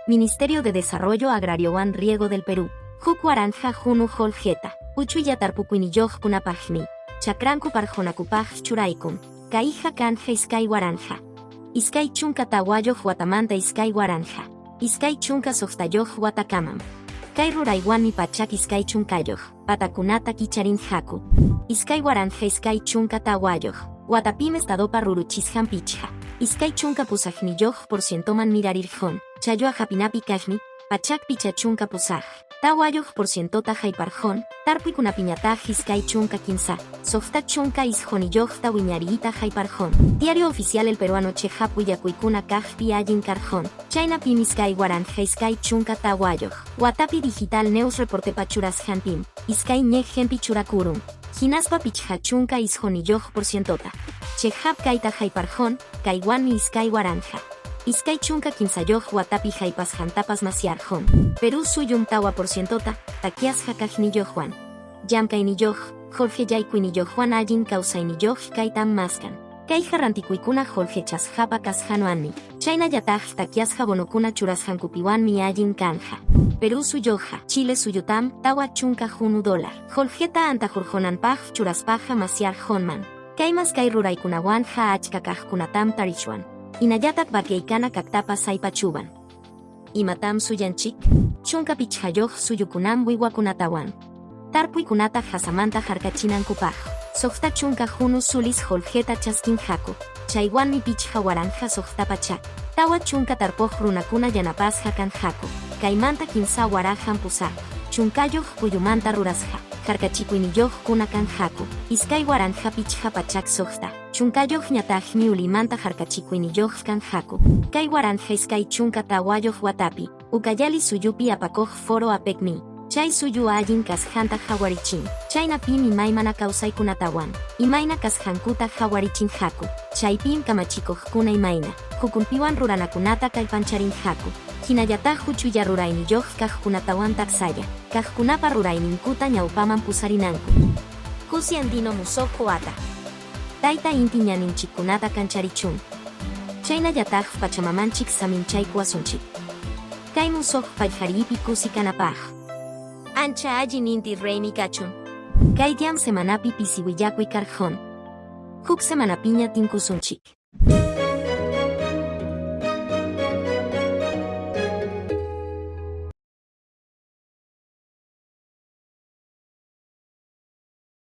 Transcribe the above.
Ministerio de Desarrollo Agrariowan Riego del Perú. Huk waranja hunu qullqita. Uchuylla tarpukuyniyuqkunapaqmi. Chakranku parqunakupaq churaykun. Kayqa kanja 2000. 24 watamanta 2026 watakamam. Kay ruraywanmi 120 patakunata kicharinqaku. 2024 watapim estadopa ruruchisqan pichqa 28 por cientoman mirarirqun. Challwa hapinapi kaqmi 158 4 por cientota hayparqun, tarpuykunapiñataq 23, 69ta wiñariyta hayparqun. Diario Oficial El Peruano chiqap willakuykuna kaqpi allin karqun. Chaynapim 2024 watapi Digital News reportepa churasqanpim, iskay ñeqenpi churakurun. Hinaspa 59 por cientota. Chiqap kayta hayparqun, kaywanmi 2023 watapi haypasqantapas masyarqun. Perú suyum 4 por cientota, takyasqa kaqniyuqwan. Llamkayniyuq, qullqi yaykuyniyuqwan allin kawsayniyuq kaytam maskan. Kayqa rantikuykuna qullqichasqapa kasqanwanmi. Chaynallataq takyasqa bonokuna churasqankupiwanmi allin kanja. Perú suyuqa, Chile suyutam, 41 dólar. Qullqita antahurqunanpaq churaspaqa masyarqunman. Kaymas kay ruraykunawanqa achka kaqkunatam tarichwan. Hinallataq vaqueykana kaqtapas aypachuwan. Imatam suyanchik? 15 suyukunam wiwakunatawan. Tarpuykunata hasamanta harkachinankupaq. 61 sulis qullqita chaskinqaku. Chaywanmi 5600 40 tarpuq runakuna yanapasqa kanqaku. Kaymanta 3008 chunkayoq kuyumanta rurasqa. Harkachikuyniyuqkuna kanqaku. 2560 chunkayoqñataqmi ulimanta harkachikuyniyuq kanqaku. Kay 2024 watapi, Ucayali suyupi apakuq foro APECmi. Chay suyu allin kasqanta qawarichin. Chaynapim imaymana kawsaykunatawan. Imayna kasqankuta qawarichinqaku. Chaypim kamachikuqkuna imayna. Hukunpiwan ruranakunata kallpancharinqaku. Hinallataq huchuylla rurayniyuq kaqkunatawan taksalla. Kaqkunapa rurayninkuta ñawpaman pusarinanku. Kusi Andino musuq wata. Tayta Inti ñaninchikkunata kancharichun. Chaynallataq Pachamamanchik saminchaykuwasunchik. Kay musuq pallqariypi kusi kanapaq. Ancha allin Inti Raymi kachun. Kay diam semanapi pisi willakuy karqun. Huk semanapiña tinkusunchik.